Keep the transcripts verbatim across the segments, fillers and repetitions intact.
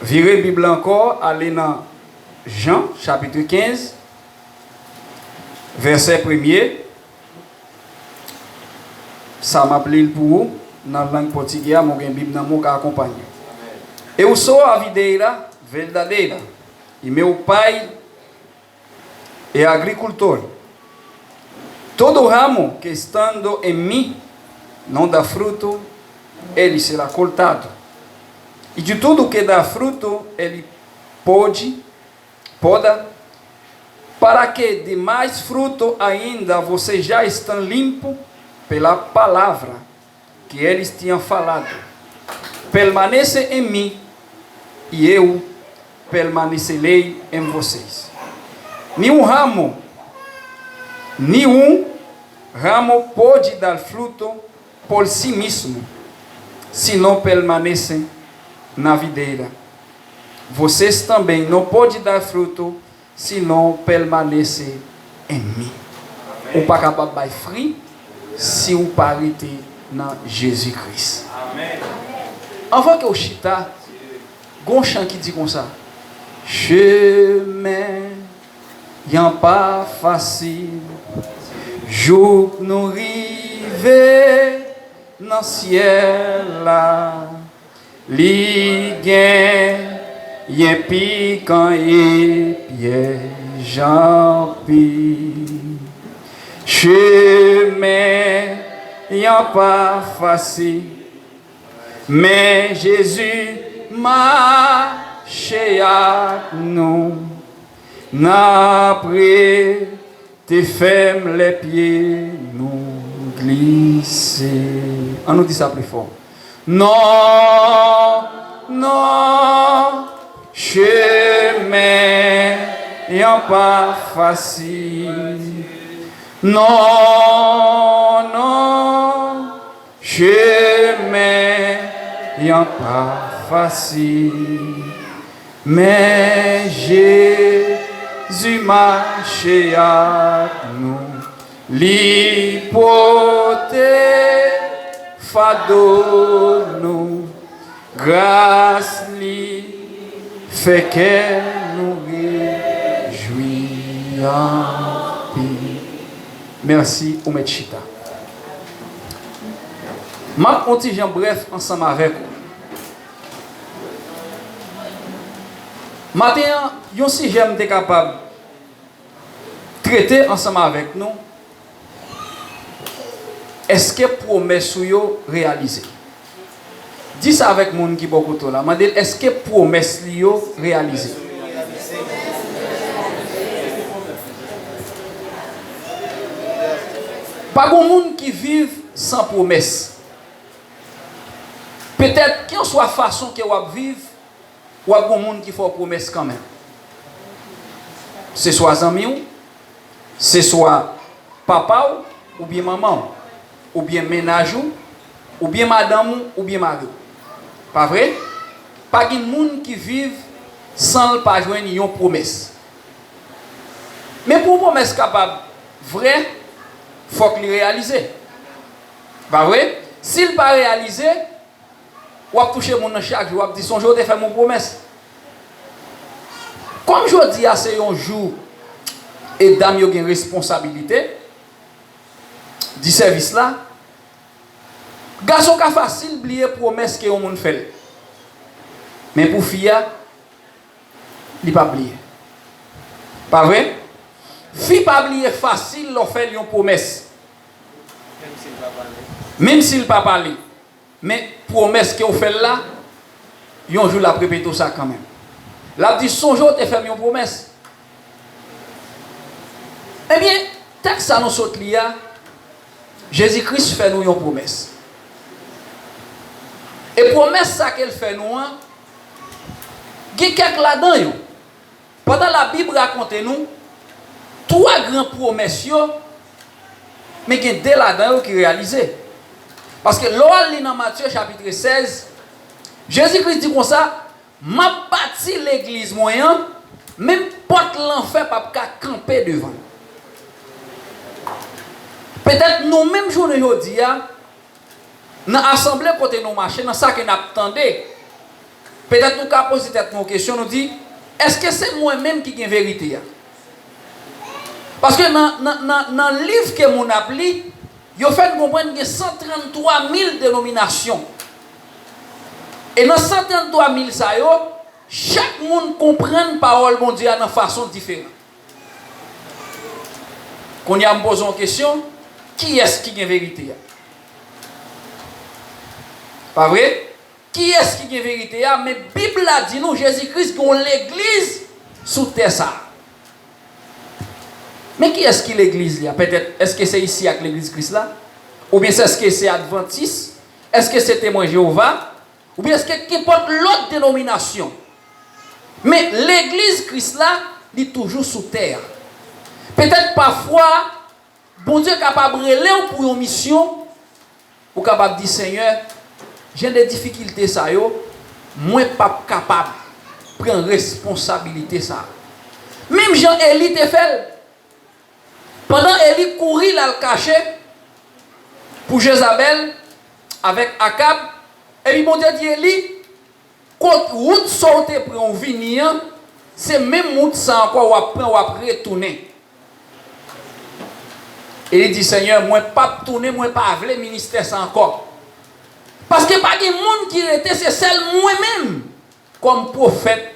Vire Bib la ankò, ale nan Jan, chapit kenz, vèsè premye. Sa m ap li l pou ou nan lang pòtigè a, men w gen Bib nan men w, w ka akonpanye. Eu sou a videira verdadeira, e meu pai é agricultor. Todo ramo que estando em mim não dá fruto, ele será cortado. E de tudo que dá fruto, ele pode, poda, para que dê mais fruto ainda. Vocês já estão limpos pela palavra que eles tinham falado. Permanece em mim, e eu permanecerei em vocês. Nenhum ramo, nenhum ramo pode dar fruto por si mesmo, se não permanece na videira. Vocês também não podem dar fruto se não permanecer em mim. Ou pa kapab bay fwi si w pa rete nan Jezi Kris. Anvan ke w chita, gon chan ki di konsa: Chemen an pa fasil, jouk nou rive nan syèl la. Li genyen pikan e pyèj anpil. Chemen an pa fasil, men Jezi mache ak nou. N ap rete fèm lè pye nou glise. Ann nou di sa pli fò. Non, non, chemen an pa fasil. Non, non, chemen an pa fasil. Men Jezi mache ak nou, li pote fado nou, gras li fè kè nou rejwi anpil. Mèsi, ou mèt chita. M ap yon ti jan brèf ansanm avèk ou. Maten an, yon sijè m te kapab trete ansanm avèk nou, èske pwomès ou yo reyalize? Di sa avèk moun ki bò kote w la. Mande l, èske pwomès li yo reyalize? Pa gon moun ki viv san pwomès. Petèt, kèlkanswa fason ke w ap viv, w ap gon moun ki fè w pwomès kanmenm. Se swa zanmi w, se swa papa w, oubyen manman w, oubyen mennaj ou, oubyen madanm ou, oubyen mari w. Pa vre? Pa gen moun ki viv san l pa jwenn yon pwomès. Men pou yon pwomès kapab vrè, fòk li reyalize. Pa vre? Si l pa reyalize, w ap touche moun nan chak jou, w ap di, "Sonje w te fè m yon pwomès." Kòm jodi a se yon jou e dam yo gen responsabilite di sèvis la, gason ka fasil bliye pwomès ke yon moun fè l. Men pou fi a, li pa bliye. Pa vre? Fi pa bliye fasil lè w fè l yon pwomès. Menm si l pa pale. Men pwomès ke w fè l la, yon jou l ap repete w sa kanmenm. L ap di, "Sonje w te fè m yon pwomès." Ebyen, tèks sa nou sot li a, Jezi Kris fè nou yon pwomès. E pwomès sa ke l fè nou an, gen kèk ladan yo. Pandan Labib rakonte nou twa gran pwomès yo, men gen de ladan yo ki reyalize. Paske lè w al li nan Matye chapit sèz, Jezi Kris di konsa, "M ap bati legliz mwen an, menm pòt lanfè p ap ka kanpe devan l." Petèt nou menm jounen jodi a, nan asanble kote nou mache, nan sa ke n ap tande, Petèt nou ka poze tèt nou yon kesyon, nou di, èske se mwen menm ki gen verite a? Paske nan, nan, nan, nan liv ke moun ap li, yo fè n konprann gen san tranntwa mil denominasyon. E nan san tranntwa mil sa yo, chak moun konprann pawòl Bondye a nan fason diferan. Kounye a, m poze yon kesyon, kiyès ki gen verite a? Pa vre? Kiyès ki gen verite a? Men Bib la di nou Jezi Kris gen yon legliz sou tè sa a. Men kiyès ki legliz li a? Petèt, èske se isi a k legliz Kris la? Oubyen se, èske se advantis? Èske se temwen Jewova? Oubyen èske kenpòt lòt denominasyon? Men legliz Kris la, li toujou sou tè a. Petèt pafwa, Bondye kapab rele w pou yon misyon, ou kapab di, Senyè, jan de difikilte sa yo, mwen p ap kapab pran responsabilite sa a. Menm jan Eli te fè l, pandan Eli kouri l al kache pou Jezabèl avèk Akab, epi Bondye di Eli, kot wout sa w te pran w vini an, se menm wout sa ankò w ap pran, w ap retounen. E li di, Senyè, mwen p ap tounen, mwen pa vle ministè sa ankò. Paske pa gen moun ki rete, se sèl mwen menm kòm pwofèt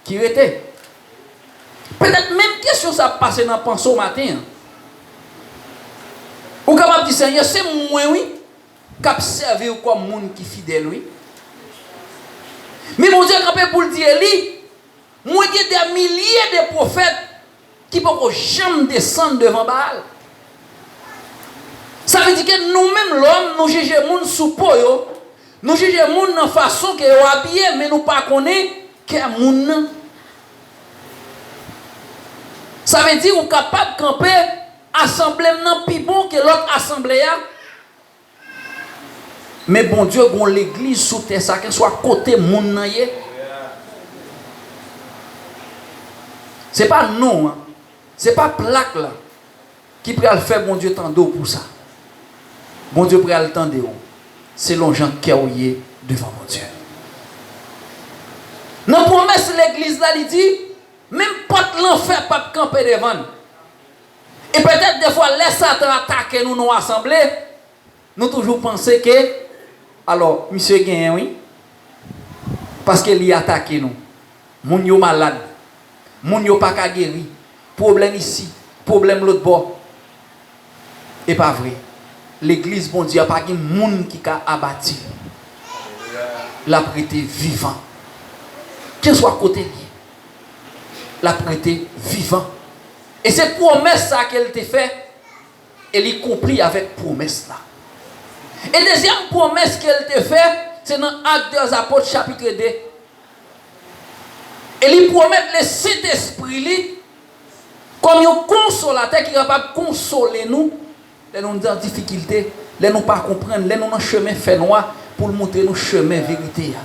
ki rete. Petèt menm kesyon sa ap pase nan panse w maten an. Ou kapab di, Senyè, se mwen, wi, k ap sèvi w kòm moun ki fidèl, wi. Men Bondye kanpe pou l di Eli, mwen gen dè milye de pwofèt ki poko janm desann devan Baal. Sa vle di ke nou menm lòm, nou jije moun sou po yo, nou jije moun nan fason ke yo abiye, men nou pa konnen kè moun nan. Sa vle di ou kapab kanpe, asanble m nan pi bon ke lòt asanble a, men Bondye gon legliz sou tè sa, kèlswa kote moun nan ye. Se pa non an, se pa plak la ki pral fè Bondye tande w pou sa. Bondye pral tande w selon jan kè w ye devan Bondye. Nan pwomès legliz la, li di, menm pòt lanfè p ap kanpe devan n. E petèt defwa, lè Satan atake nou nan yon asanble, nou toujou panse ke, alò, misye genyen, wi. Paske li atake nou. Moun yo malad. Moun yo pa ka geri. Pwoblèm isi, pwoblèm lòt bò. E pa vre. Legliz Bondye a pa gen moun ki ka abati l. L ap rete vivan. Kèlswa kote l ye, l ap rete vivan. E se pwomès sa ke l te fè, e li konpli avèk pwomès la. E dezyèm pwomès ke l te fè, se nan Actes des Apôtres, chapit de. E li pwomèt le Sentespri li kòm yon konsolatè ki kapab konsole nou lè nou nan difikilte, lè nou pa konprann, lè nou nan chemen fènwa, pou l montre nou chemen verite a.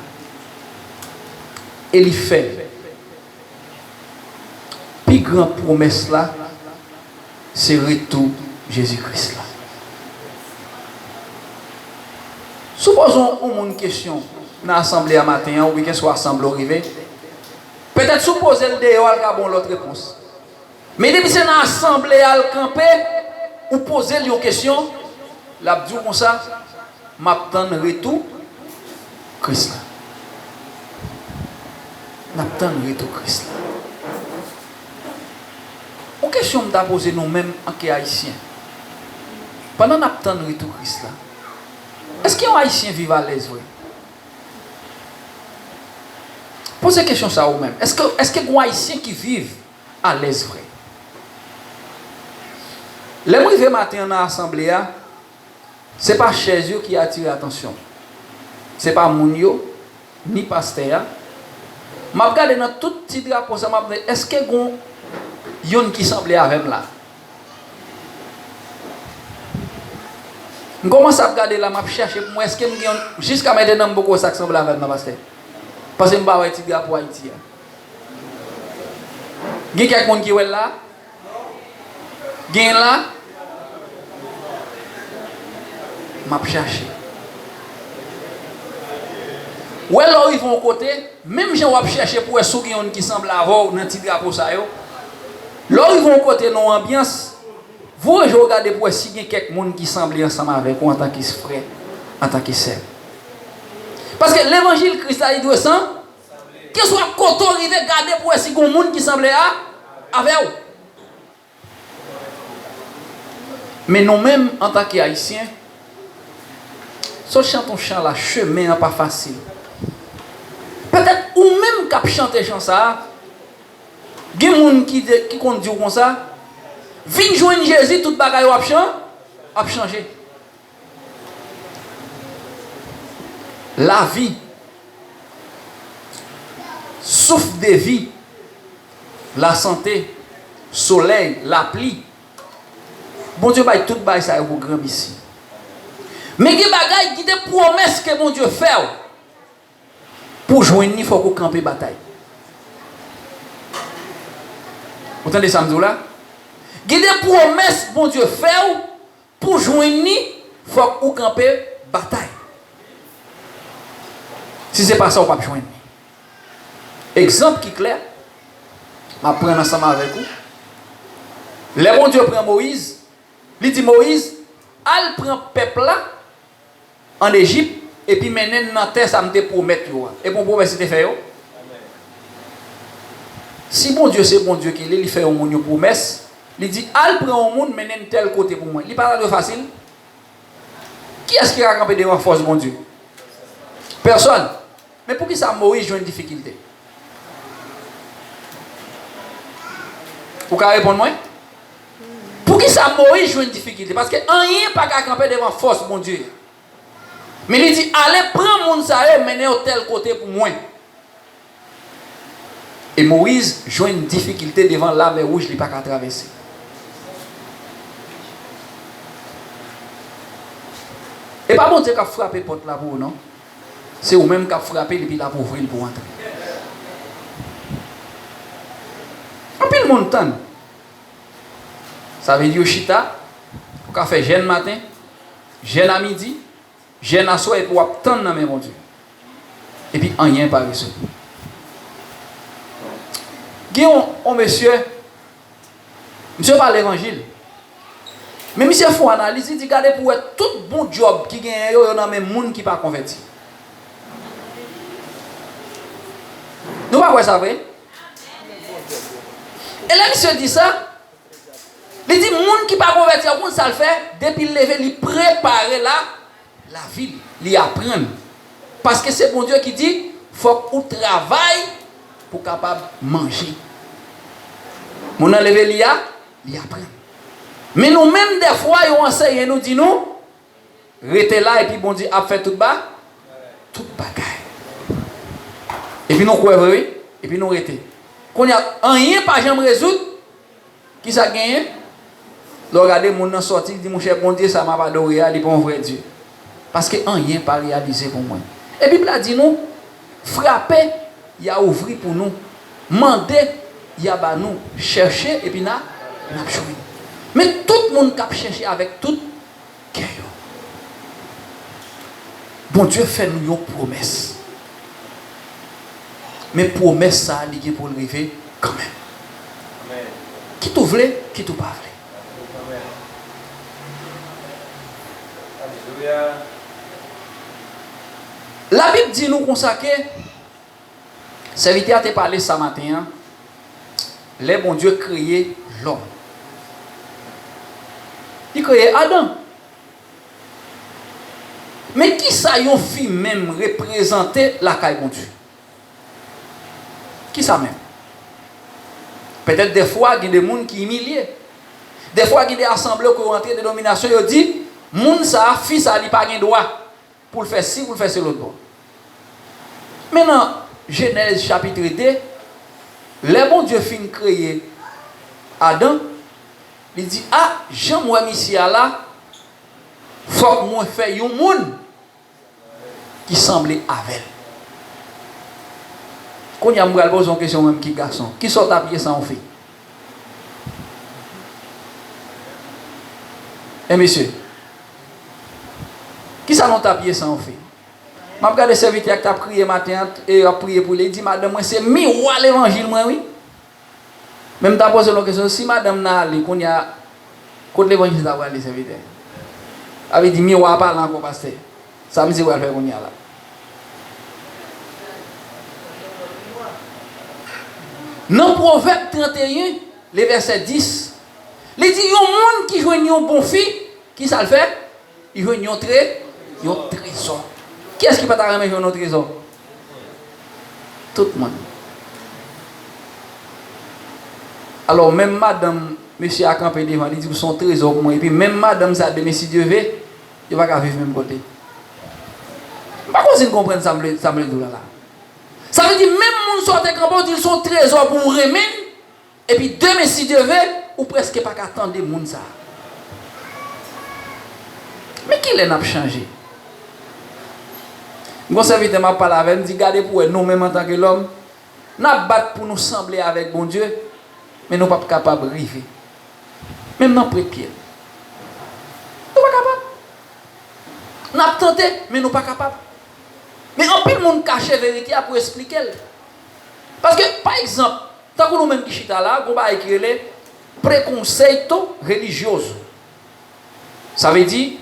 E li fè l. Pi gran pwomès la, se retou Jezi Kris la. Si w poze yon moun kesyon nan asanble a maten an, oubyen kèlswa asanble w rive, petèt si w poze l deyò a, l ka ba w lòt repons. Men depi se nan asanble a l kanpe, ou poze l yon kesyon, l ap di w konsa, m ap tann retou Kris la. N ap tann retou Kris la. Yon kesyon m ta poze nou menm anke Ayisyen. Pandan n ap tann retou Kris la, èske yon Ayisyen viv alèz vre? Poze kesyon sa ou menm. Èske, èske gen yon Ayisyen ki viv alèz vre? Lè m rive maten an nan asanble a, se pa chèz yo ki atire atansyon m. Se pa moun yo, ni pastè a. M ap gade nan tout ti drapo sa, m ap di, èske gen youn ki sanble avè m la? M kòmanse ap gade la, m ap chèche pou mwen, èske m gen youn, jiska mentnan m poko wè sa k sanble avè m nan, pastè. Paske m pa wè ti drapo Ayiti a. Gen kèk moun ki wè l la? Gen la? M ap chache. Ou wè, lè w rive yon kote, menm jan w ap chèche pou wè si w gen youn ki sanble avè w nan ti drapo sa yo, lè w rive yon kote nan yon anbyans, voye je w gade pou wè si gen kèk moun ki sanble ansanm avèk ou antanke frè, antanke sè. Paske levanjil Kris la, li dwe san, keswa kote w rive, gade pou wè si gen moun ki sanble a, avè w. Men nou menm, antanke Ayisyen, sot chante yon chan la, chemen an pa fasil. Petèt ou menm k ap chante chan sa a, gen moun ki, de, ki konn di w konsa, vin jwenn Jezi, tout bagay w ap chan, ap chanje. Lavi, souf de vi, lasante, solèy, lapli. Bondye bay tout bagay sa yo pou granmesi. Men gen bagay ki te pwomès ke Bondye fè w. Pou jwenn li, fòk ou kanpe batay. Ou tande sa m di w la? Gen de pwomès Bondye fè w, pou jwenn li, fòk ou kanpe batay. Si se pa sa, ou p ap jwenn li. Egzanp ki klè, m ap pran ansanm avèk ou. Lè Bondye pran Moyiz, li di Moyiz, al pran pèp la ann Ejip, epi mennen n nan tè sa m te pwomèt yo a. E bon pwomès li te fè yo? Si Bondye se Bondye ke li, li fè yon moun yon pwomès, li di, al pran yon moun, mennen n tèl kote pou mwen. Li pa ta dwe fasil? Kiyès ki ka kanpe devan fòs Bondye? Pèsòn. Men poukisa Moyiz jwenn difikilte? Ou ka reponn mwen? Poukisa Moyiz jwenn difikilte? Paske anyen pa ka kanpe devan fòs Bondye. Men li di, ale pran moun sa yo, mennen yo tèl kote pou mwen. E Moyiz jwenn difikilte devan Lamè Wouj, li pa ka travèse. E pa Bondye k ap frape pòt la pou ou, non. Se ou menm k ap frape l, epi l ap ouvri l pou w antre. Anpil moun tann. Sa vle di yo chita, ou ka fè jèn maten, jèn a midi, jèn aswè, epi w ap tann nan men Bondye. Epi anyen pa rezoud. Gen yon, yon mesye, misye pa levanjil. Men misye fè yon analiz, li di, gade pou wè tout bon djòb ki genyen yo, yo nan men moun ki pa konvèti. Nou pa kwè sa vre? E lè misye di sa, li di moun ki pa konvèti a, ou konn sa l fè? Depi l leve, li prepare la, lavi l, li aprann. Paske se Bondye ki di, fòk ou travay pou kapab manje. Moun nan leve li a, li aprann. Men nou menm, dèfwa, yo anseye nou, di nou, rete la, epi Bondye ap fè tout ba, tout bagay. Epi nou kwè vre, wi. Epi nou rete. Kounye a, anyen pa janm rezoud. Kisa k genyen? Lè w gade moun nan sòti, li di, monchè, Bondye sa m ap adore a, li pa yon vrè Dye. Paske anyen pa reyalize pou mwen. E Bib la di nou, frape, y a ouvri pou nou. Mande, y a ba nou. Chèche, epi n a, n ap jwenn. Men tout moun k ap chèche avèk tout kè yo. Bondye fè nou yon pwomès. Men pwomès sa a, li gen pou l rive kanmenm. Kit ou vle, kit ou pa vle. Labib di nou konsa ke Sèvitè a te pale sa maten an, lè Bondye kreye lòm. Li kreye Adan. Men kisa yon fi menm reprezante lakay Bondye? Kisa menm? Petèt dèfwa gen de moun ki imilye. Dèfwa gen de asanble ke yo antre, denominasyon, yo di, moun sa a, fi sa a, li pa gen dwa pou l fè si, pou l fè se lòt bò. Men nan Jenèz chapit de, lè Bondye fin kreye Adan, li di, a, jan m wè misye a la, fòk mwen fè yon moun ki sanble avè l. Kounye a, m pral poze yon kesyon, mwen menm ki gason. Kisa w t ap ye san yon fi? E mesye, kisa nou t ap ye san yon fi? M ap gade sèvitè a k t ap kriye maten an, e ap priye pou li, li di, "Madanm mwen, se miwa levanjil mwen, wi." Men m ta poze l yon kesyon, si madanm nan ale, kounye a, kot levanjil sa pral ye, sèvitè? Sa vle di, miwa a pale ankò, pastè. Sa misye pral fè kounye a la? Nan Pwovèb trannteyen, le vèsè dis, li di, yon moun ki jwenn yon bon fi, ki sa l fè? Li jwenn yon tre, yon trezò. Kiyès ki pa ta renmen jwenn yon trezò? Tout moun. Alò, menm madanm mesye a kanpe devan, li di, "Ou se yon trezò pou mwen." Epi menm madanm sa, demen, si Dye ve, yo pa ka viv menm kote. M pa konn si n konprann sa m vle, sa m vle di w la, la. Sa vle di, menm moun sa w te kanpe, w di l se yon trezò pou w renmen l, epi demen, si Dye ve, ou prèske pa ka tande moun sa a. Men kilè n ap chanje? M gon sèvitè m ap pale avè l, m di, "Gade pou w wè, nou menm antanke lòm, n ap bat pou nou sanble avèk Bondye, men nou p ap kapab rive. Menm nan pwent pye n, nou pa kapab. N ap tante, men nou pa kapab." Men anpil moun kache verite a pou esplike l. Paske, pa egzanp, tankou nou menm ki chita la, gon bagay ki rele preconceito religioso. Sa vle di,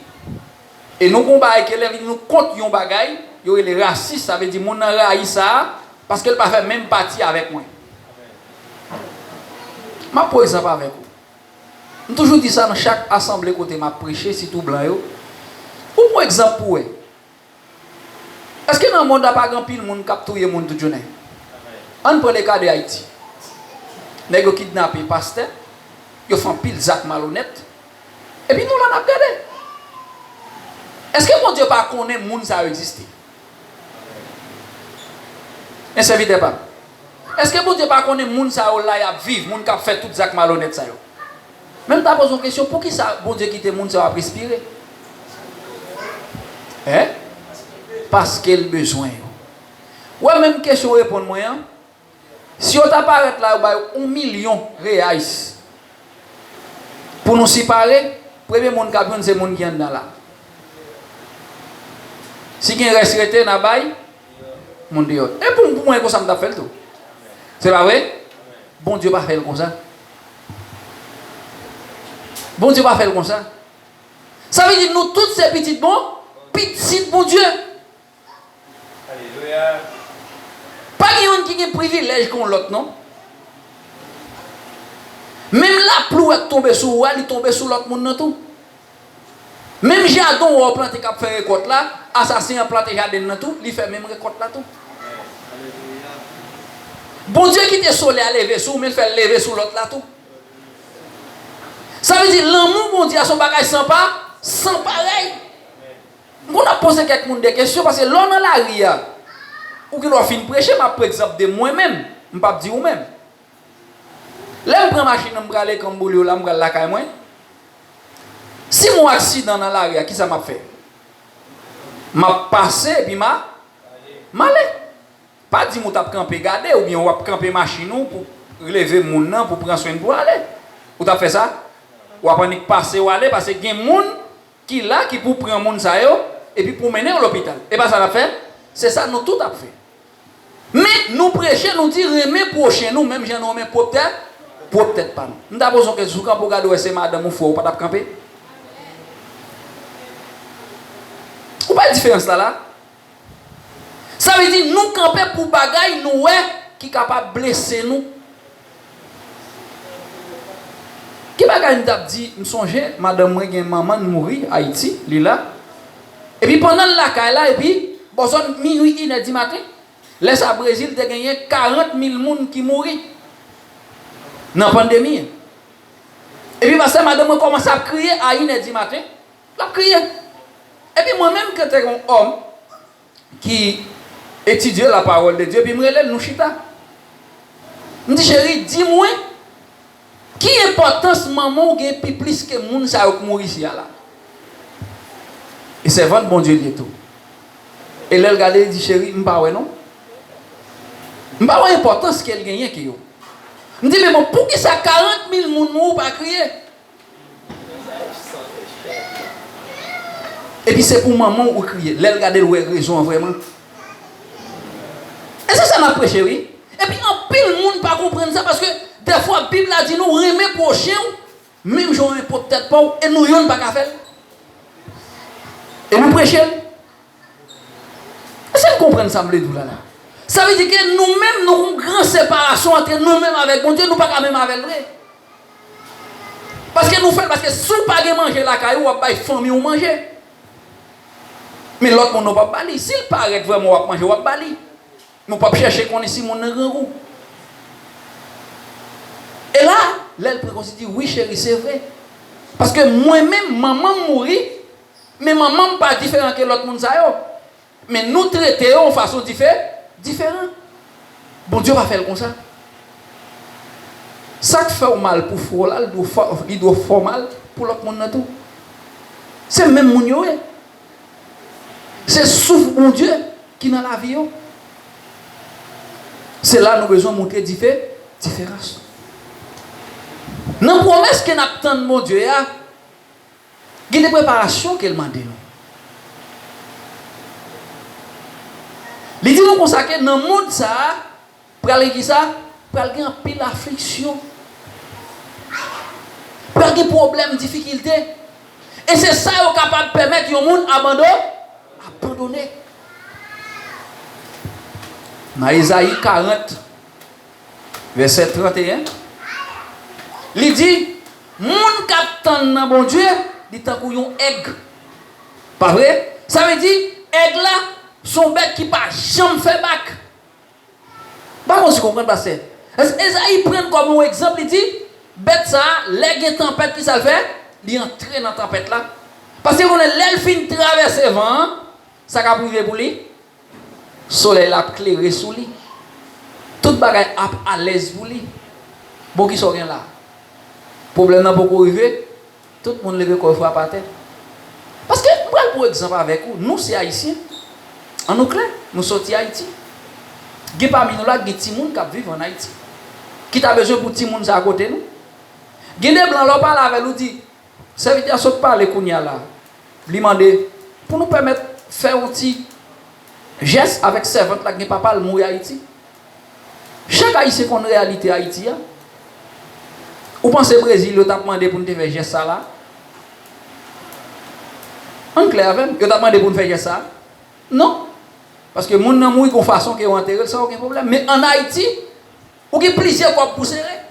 e nou gon bagay ki rele, nou kont yon bagay, yo rele rasis, sa vle di moun nan rayi sa a, paske l pa fè menm pati avèk mwen. M ap pran egzanp avèk ou. M toujou di sa nan chak asanble kote m ap preche, sitou blan yo. Ou pran egzanp pou wè. Èske nan mond la pa gen anpil moun k ap touye moun tout jounen? Ann pran le ka de Ayiti. Nèg yo kidnape pastè, yo fè anpil zak malonèt, epi nou la n ap gade. Èske Bondye pa konnen moun sa yo egziste? Men sèvitè pa m. Èske Bondye pa konnen moun sa yo la y ap viv, moun k ap fè tout zak malonèt sa yo? Men m ta poze yon kesyon, poukisa Bondye kite moun sa yo ap respire? Hein? Paske l bezwen yo. Ou wè menm kesyon w reponn mwen an, si yo ta parèt la, yo bay yon milyon reais pou nou separe, premye moun k ap jwenn se moun ki anndan la. Si gen rès rete, n a bay moun deyò. E pou, pou mwen, konsa m t ap fè l tou. Se pa vre? Bondye pa fè l konsa. Bondye pa fè l konsa. Sa vle di nou tout se pitit bon, pitit Bondye. Alelouya. Pa gen youn ki gen privilèj kon lòt, non. Menm lapli w wè k tonbe sou ou a, li tonbe sou lòt moun nan tou. Menm jaden w wè w plante k ap fè rekòt la, asasen an plante jaden nan tou, li fè menm rekòt la tou. Bondye kite solèy a leve sou ou, men l fè l leve sou lòt la tou. Sa vle di lanmou Bondye a se yon bagay san pa, san parèy. M konn ap poze kèk moun de kesyon, paske lè w nan lari a, ou gen dwa fin preche, m ap pran egzanp de mwen menm, m p ap di ou menm. Lè m pran machin nan, m prale Kanboulyo la, m pral lakay mwen. Si m yon aksidan nan lari a, kisa m ap fè? M ap pase epi m a, m ale. Pa di m ou t ap kanpe gade, oubyen w ap kanpe machin ou pou leve moun nan, pou pran swen l pou ale. Ou t ap fè sa? W ap annik pase w ale, paske gen moun ki la, ki pou pran moun sa yo, epi pou mennen yo lopital. E pa sa n ap fè? Se sa nou tout ap fè. Men, nou preche, nou di renmen pwochen nou, menm jan nou renmen pwòp tèt, pwòp tèt pa nou. M ta poze yon kesyon, si w kanpe w gade w wè se madanm ou, frè w, ou pa t ap kanpe? Ou pa wè diferans la la? Sa vle di nou kanpe pou bagay nou wè ki kapab blese nou. Ki bagay m t ap di, m sonje, madanm mwen gen manman l mouri Ayiti, li la. Epi pandan l lakay la, epi bò zòn minwi, inè di maten, lè sa Brezil te genyen karant mil moun ki mouri nan pandemi an. Epi pastè, madanm mwen kòmanse ap kriye a inè di maten, l ap kriye. Epi mwen menm ki te yon òm ki etidye la parole de Dieu, epi m rele l, nou chita. M di, "Cheri, di mwen, ki enpòtans manman w gen pi plis ke moun sa yo k mouri isi a la?" E sèvant Bondye li ye tou. E lè l gade, li di, "Cheri, m pa wè non. M pa wè enpòtans ke l genyen ke yo." M di, "Men bon, poukisa karant mil moun mouri, ou pa kriye?" Epi se pou manman w ou kriye. Lè l gade l wè rezon an vrèman. E se sa n ap preche, wi. Epi anpil moun pa konprann sa, paske dèfwa Bib la di nou renmen pwochen w, menm jan w renmen pwòp tèt pa w, e nou yonn pa ka fè l. E nou preche l. Èske n konprann sa m vle di w la la? Sa vle di ke nou menm, nou gen yon gran separasyon ant nou menm avèk Bondye, nou pa ka menm avè l vre. Paske nou fè l, paske si w pa gen manje lakay ou, w ap bay fanmi w manje. Men lòt moun nan w p ap ba li. Si l parèt vrèman w ap manje, w ap ba li. Men w p ap chèche konnen si moun nan grangou. E la, lè l pran konsi di, wi cheri, se vre. Paske mwen menm, manman m mouri, men manman m pa diferan ke lòt moun sa yo. Men nou trete yo yon fason dife-, diferan. Bondye pa fè l konsa. Sa k fè w mal pou frè w la, li dwe fè, li dwe fè w mal pou lòt moun nan tou. Se menm moun yo ye. Se souf Bondye ki nan lavi yo. Se la nou bezwen montre dife-, diferans. Nan pwomès ke n ap tann Bondye a, gen de preparasyon ke l mande nou. Li di nou konsa ke nan mond sa a, pral gen kisa? Pral gen anpil afliksyon. Pral gen pwoblèm, difikilte. E se sa yo kapab pèmèt yon moun abando-, abandone. Nan Ezayi karant, vèsè trannteyen, li di, moun k ap tann nan Bondye, li tankou yon èg. Pa vre? Sa vle di, èg la, se yon bèt ki pa janm fè bak. M pa konn si w konprann, pastè. Es-, Ezayi pran l kòm yon egzanp, li di, bèt sa a, lè gen tanpèt, ki sa l fè? Li antre nan tanpèt la. Paske konnen lè l fin travèse van an, sa k ap rive pou li? Solèy la ap klere sou li. Tout bagay ap alèz pou li. Bon, kisa w gen la? Pwoblèm nan poko rive, tout moun leve kò yo frape atè. Paske, m pral pran egzanp avèk ou, nou se Ayisyen. An nou klè, nou soti Ayiti. Gen pami nou la, gen timoun k ap viv ann Ayiti. Ki ta bezwen pou timoun sa a kote nou. Gen de blan, lè w pale avè l, ou di, sèvitè a sot pale kounye a la. Li mande pou nou pèmèt fè yon ti jès avèk sèvant la k gen papa l mouri Ayiti. Chak Ayisyen konn reyalite Ayiti a. Ou panse Brezil yo t ap mande pou n te fè jès sa la? Ann klè avè m, yo t ap mande pou n fè jès sa? Non. Paske moun nan mouri gon fason ke yo antere l san okenn pwoblèm. Men ann Ayiti, ou gen plizyè kòb pou sere.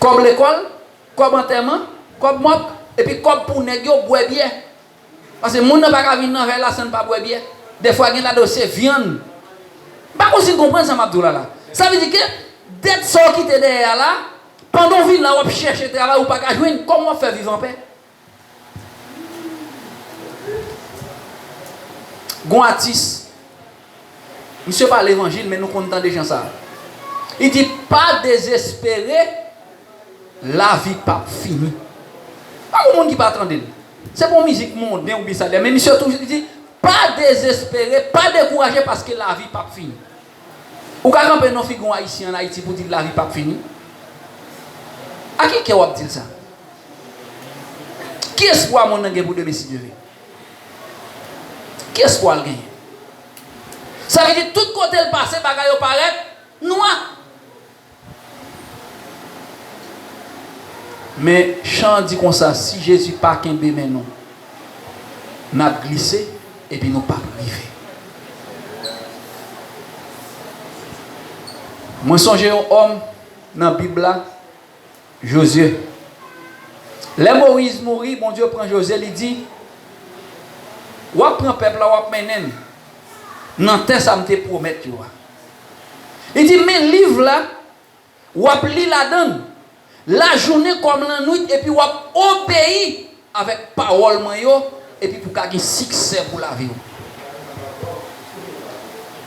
Kòb lekòl, kòb antèman, kòb mòg, epi kòb pou nèg yo bwè byè. Paske moun nan pa ka vin nan vèy la san n pa bwè byè. Dèfwa gen ladan yo se vyann. M pa konn si n konprann sa m ap di w la la. Sa vle di ke dèt sa w kite dèyè a la, pandan w vin la w ap chèche travay ou pa ka jwenn, kòman w ap fè viv anpè? Gon atis, misye pa levanjil, men nou konn tande jan sa. Li di, pa dezespere, lavi p ap fini. Pa gon moun ki pa tande l. Se pa yon mizik monden oubyen sa, men misye toujou li di, pa dezespere, pa dekouraje paske lavi p ap fini. Ou ka kanpe nan figi yon Ayisyen ann Ayiti pou di l lavi p ap fini? A ki kè w ap di l sa? Ki espwa moun nan gen pou demen si Dye vle? Ki espwa l genyen? Sa vle di tout kote l pase bagay yo parèt nwa. Men chan an di konsa, si Jezi pa kenbe men nou, n ap glise epi nou p ap rive. Mwen sonje yon òm nan Bib la, Jozye. Lè Moyiz mouri, Bondye pran Jozye, li di, w ap pran pèp la, w ap mennen l nan tè sa m te pwomèt yo a. Li di, men liv la, w ap li ladan l, lajounen kòm lannwit, epi w ap obeyi avèk pawòl mwen yo, epi pou ka gen siksè pou lavi w.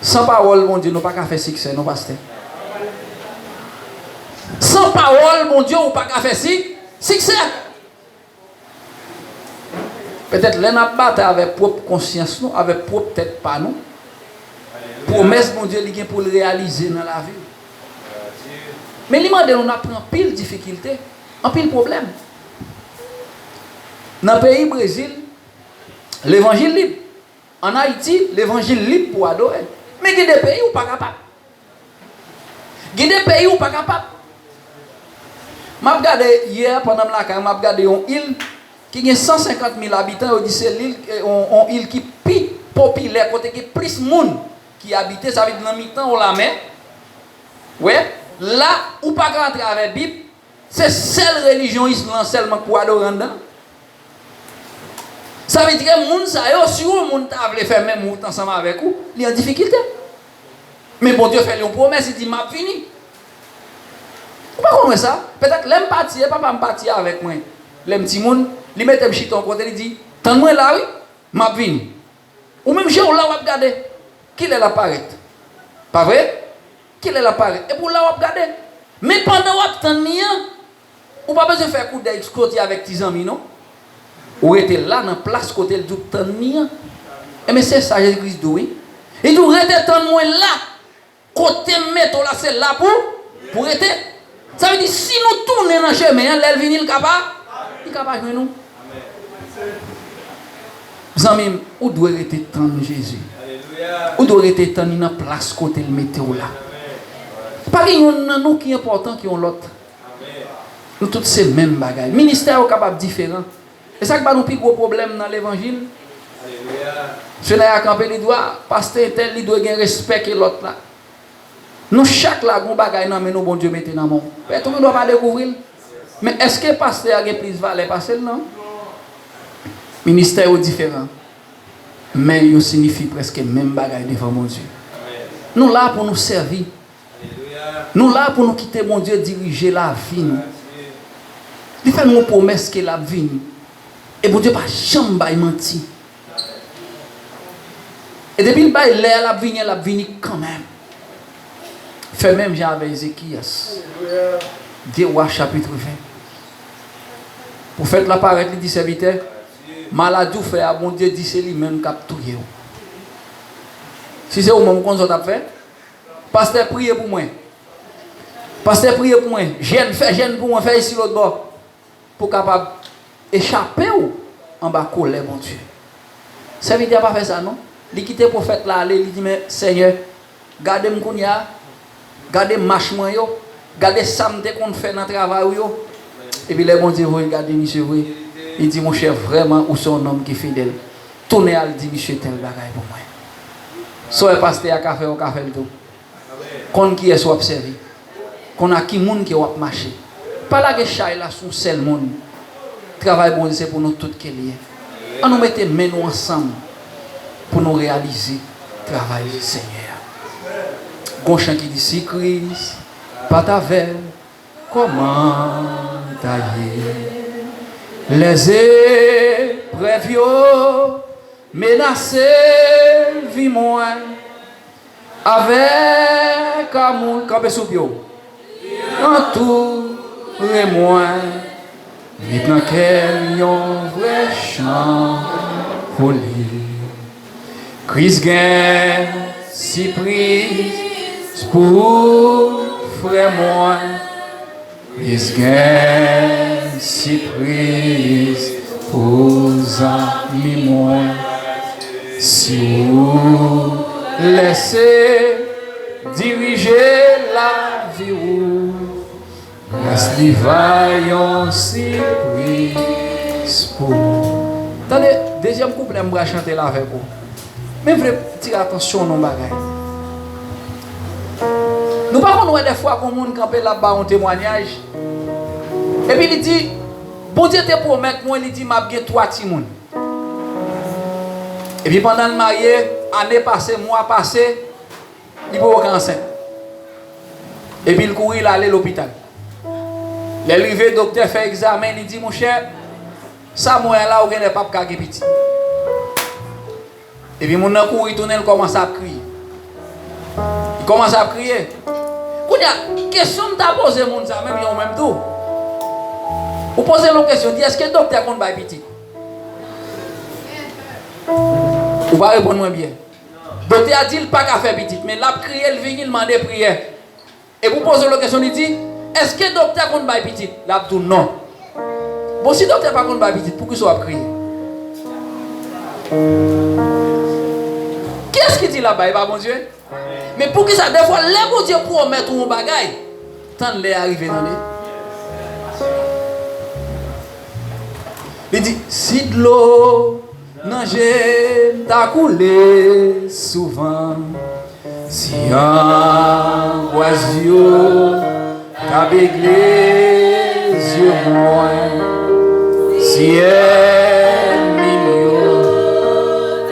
San pawòl Bondye, nou pa ka fè siksè, non, pastè. San pawòl Bondye, ou pa ka fè si-, siksè. Petèt lè n ap batay avèk pwòp konsyans nou, avèk pwòp tèt pa nou, pwomès Bondye li gen pou l reyalize nan lavi w. Men li mande nou n ap pran anpil difikilte, anpil pwoblèm. Nan peyi Brezil, levanjil lib. Ann Ayiti, levanjil lib pou adore. Men gen de peyi ou pa kapab. Gen de peyi ou pa kapab. M ap gade yè, pandan m lakay, m ap gade yon il ki gen san senkant mil abitan, yo di se lil, eh, yon, yon il ki pi popilè, kote gen plis moun ki abite, sa vle di nan mitan yon lamè. Wè, la, ou pa ka antre avè Bib, se sèl relijyon Islam sèlman k pou adore anndan. Sa vle di ke moun sa yo, si yon moun ta vle fè menm wout ansanm avèk ou, li an difikilte. Men Bondye fè l yon pwomès, li di, "M ap vini." Ou pa konn wè sa? Petèt lè m pati, e papa m pati avèk mwen. Lè m timoun, li mete m chita yon kote, li di, "Tann mwen la, wi, m ap vini." Ou menm je w la w ap gade. Kilè l ap parèt? Pa vre? Kilè l ap parèt? Epi w la w ap gade. Men pandan w ap tann li an, ou pa bezwen fè koudèy soti avèk ti zanmi non. Ou rete la nan plas kote l di w tann li an. Enben se sa Jezi Kris di w wi. Li di w rete tann mwen la. Kote m mete w la, se la pou, pou rete. Sa vle di, si nou tounen nan chemen an, lè l vini, l ka pa, li ka pa jwenn nou. Zanmi m, ou dwe rete tann Jezi. Ou dwe rete tann li nan plas kote l mete w la. Pa gen yonn nan nou ki enpòtan ke yon lòt. Nou tout se menm bagay. Ministè yo kapab diferan. E sa k ba nou pi gwo pwoblèm nan levanjil. Alelouya. Misye la kanpe, li dwe, pastè entèl, li dwe gen respè ke lòt la. Nou chak la, gon bagay nan men nou Bondye mete nan men w. Pèt ou gendwa pa dekouvri l. Men èske pastè a gen plis valè pase l? Non. Ministè yo diferan. Men yo siyifi prèske menm bagay devan Bondye. Nou la pou nou sèvi. Nou la pou nou kite Bondye dirije lavi nou. Li fè nou yon pwomès ke l ap vini. E Bondye pa janm bay manti. E depi l bay lè a l ap vini an, l ap vini kanmenm. Fè menm jan avèk Ezekiyas. De Wa chapit ven. Pwofèt la parèt, li di, "Sèvitè, maladi w fè a, Bondye di se li menm k ap touye w." Si se ou menm, ou konn sa w t ap fè? Pastè, priye pou mwen. Pastè, priye pou mwen. Jèn, fè jèn pou mwen, fè isi lòt bò. Pou kapab echape w anba kolè Bondye. Sèvitè a pa fè sa non. Li kite pwofèt la ale, li di, "Men, Senyè, gade m kounye a, gade mach mwen yo, gade sa m te konn fè nan travay ou yo." Epi lè Bondye voye gade misye vre, li di, "Monchè, vrèman, ou se yon nonm ki fidèl. Tounen al di misye tèl bagay pou mwen." Sa w wè pastè a ka fè, ou ka fè l tou. Konn kiyès w ap sèvi. Konn ak ki moun ke w ap mache. Pa lage chay la sou yon sèl moun. Travay Bondye se pou nou tout ke l ye. Ann nou mete men nou ansanm pou nou reyalize travay Senyè a. Gon chan ki di, "Si Kris pa t avè m, kòman ta ye?" Lèzeprèv yo menase vi mwen. Avèk amou, kanpe sou pye w. Antoure mwen, met nan kè m yon vrè chan pou li. Kris gen sipriz pou frè mwen. Kris gen sipriz pou zanmi mwen. Si ou lèse dirije lavi ou, gras li va yon sipriz pou ou. Tande, dezyèm kouplè m pral chante l avèk ou. Men m vle tire atansyon w nan yon bagay. Nou pa konn wè dèfwa gon moun kanpe l ap ba yon temwayaj. Epi li di, Bondye te pwomèt mwen, li di m ap gen twa timoun. Epi pandan l marye, ane pase, mwa pase, li poko ka ansent. Epi l kouri, l ale lopital. Lè l rive, doktè fè egzamen, li di, monchè, sa m wè a la, ou genlè p ap ka gen pitit. Epi moun nan kouri tounen, l kòmanse ap kriye. Li kòmanse ap kriye. Kounye a, kesyon m ta poze moun sa, menm jan ou menm tou. Ou poze l yon kesyon, di, èske doktè konn bay pitit? Ou pa reponn mwen byen. Doktè a di l pa ka fè pitit, men l ap kriye, l vini, l mande priyè. Epi w poze l yon kesyon, li di, èske doktè konn bay pitit? L ap di w non. Bon, si doktè pa konn bay pitit, poukisa w ap kriye? Kiyès ki di l ap bay? E pa Bondye? Men poukisa defwa lè Bondye pwomèt ou yon bagay, tann lè a rive, tande. Li di, si dlo nan je m ta koule souvan, si angwas yo ta begle zye mwen, si ènmi m yo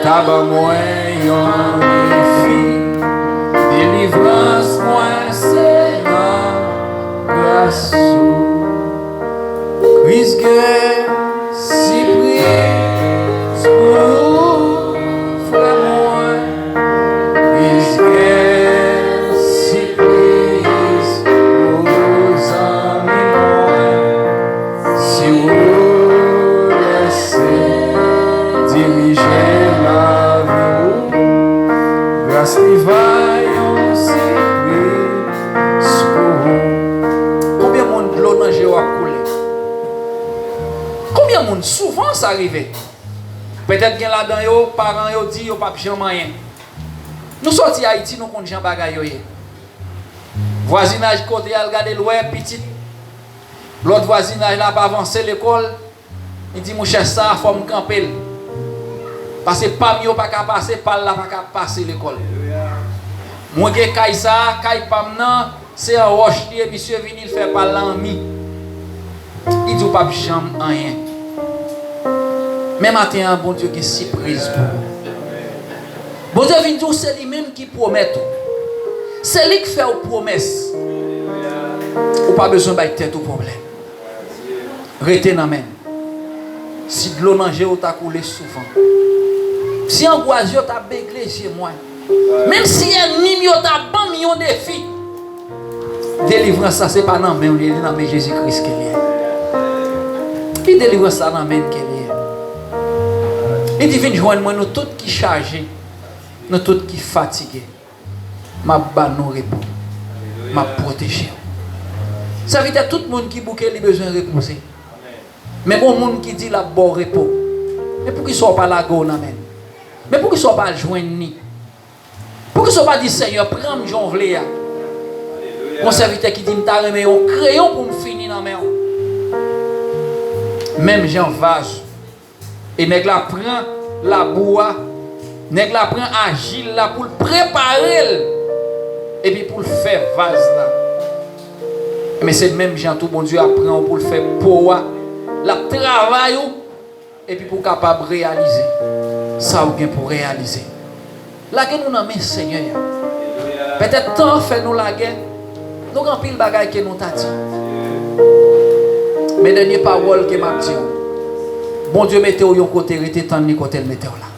ta ban mwen yon defi, delivrans mwen se nan gras ou. Kris gen sipriz pou ou, frè mwen. Kris gen sipriz pou zanmi mwen. Si ou lèse dirije lavi ou, gras li va yon sipriz pou ou. Konbyen moun dlo nan je yo ap koule? Konbyen moun, souvan sa rive? Petèt gen ladan yo, paran yo di yo p ap janm anyen. Nou soti Ayiti, nou konn jan bagay yo ye. Vwazinaj kote y al gade l wè pitit lòt vwazinaj la ap avanse lekòl, li di, monchè, sa a fò m kanpe l. Paske pa m yo pa ka pase, pa l la pa ka pase lekòl. Mwen gen kay sa a, kay pa m nan, se an wòch li ye, misye vini, l fè pa l la an mi. Li di w p ap janm anyen. Men maten an, Bondye gen sipriz pou ou. Bondye vin di w se li menm ki pwomèt ou. Se li k fè w pwomès. Ou pa bezwen bay tèt ou pwoblèm. Rete nan men l. Si dlo nan je w ta koule souvan, si angwas yo ta begle zye mwen, menm si ènmi m yo ta ban m yon defi, delivrans la se pa nan men w li ye, li nan men Jezi Kris ke li ye. Ki delivrans la nan men l ke li ye? Li di, vin jwenn mwen, nou tout ki chaje, nou tout ki fatige. M ap ba nou repo. M ap pwoteje w. Sèvitè, tout moun ki bouke, li bezwen repoze. Men gon moun ki di l ap ba w repo. Men poukisa w pa lage w nan men l? Men poukisa w pa al jwenn li? Poukisa w pa di, Senyè, pran m jan w vle a? Gon sèvitè ki di, m ta renmen yon kreyon pou m fini nan men w. Menm jan vaz. E nèg la pran labou a, nèg la pran ajil la pou l prepare l, epi pou l fè vaz la. Men se menm jan tou Bondye ap pran w pou l fè po a, l ap travay ou, epi pou w kapab reyalize sa w gen pou reyalize. Lage nou nan men Senyè a. Petèt tan an fè nou lagè, nou gen anpil bagay ke nou ta di. Men dènye pawòl ke m ap di w, Bondye mete w yon kote, rete tann li kote l mete w la.